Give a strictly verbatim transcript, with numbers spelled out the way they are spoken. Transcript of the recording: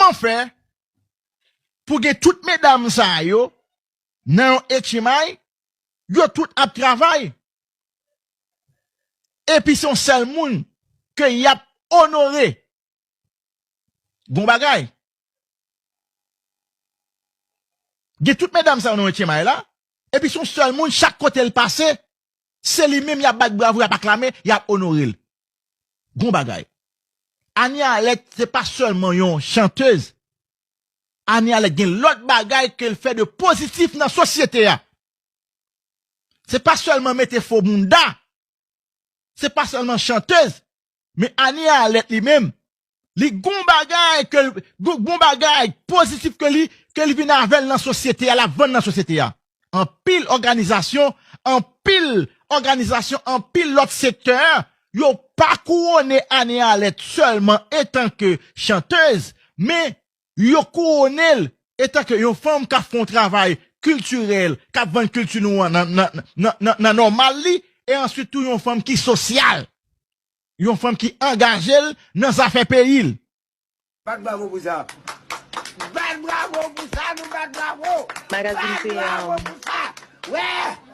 Kòman fè pou gen tout medam sa yo nan yon H M I, yo tout ap travay, epi se yon sèl moun ke y ap onore? Gon bagay. Gen tout medam sa yo nan H M I la, epi se yon sèl moun, chak kote l pase, se li menm y ap bat bravo, y ap aklame, y ap onore l. Gon bagay. Anie Alerte se pa sèlman yon chantèz. Anie Alerte gen lòt bagay ke l fè de pozitif nan sosyete a. Se pa sèlman mete fo bounda. Se pa sèlman chantèz. Men Anie Alerte li menm, li gon bagay ke l, gon, gon bagay pozitif ke li, ke li vin avè l nan sosyete a, l ap vann nan sosyete a. Anpil òganizasyon, anpil òganizasyon, anpil lòt sektè, yo pa kouwone Anie Alerte sèlman etanke chantèz, men yo kouwone l etanke yon fanm k ap fè yon travay kiltirèl, k ap vann kilti nou an nan, nan, nan, nan, nan nòmal li, e answit tou yon fanm ki sosyal, yon fanm ki angaje l nan zafè peyi l. Bat bravo pou sa. Bat bravo pou sa, nou bat bravo. Magazine Bat P M. Bravo pou sa. Wè.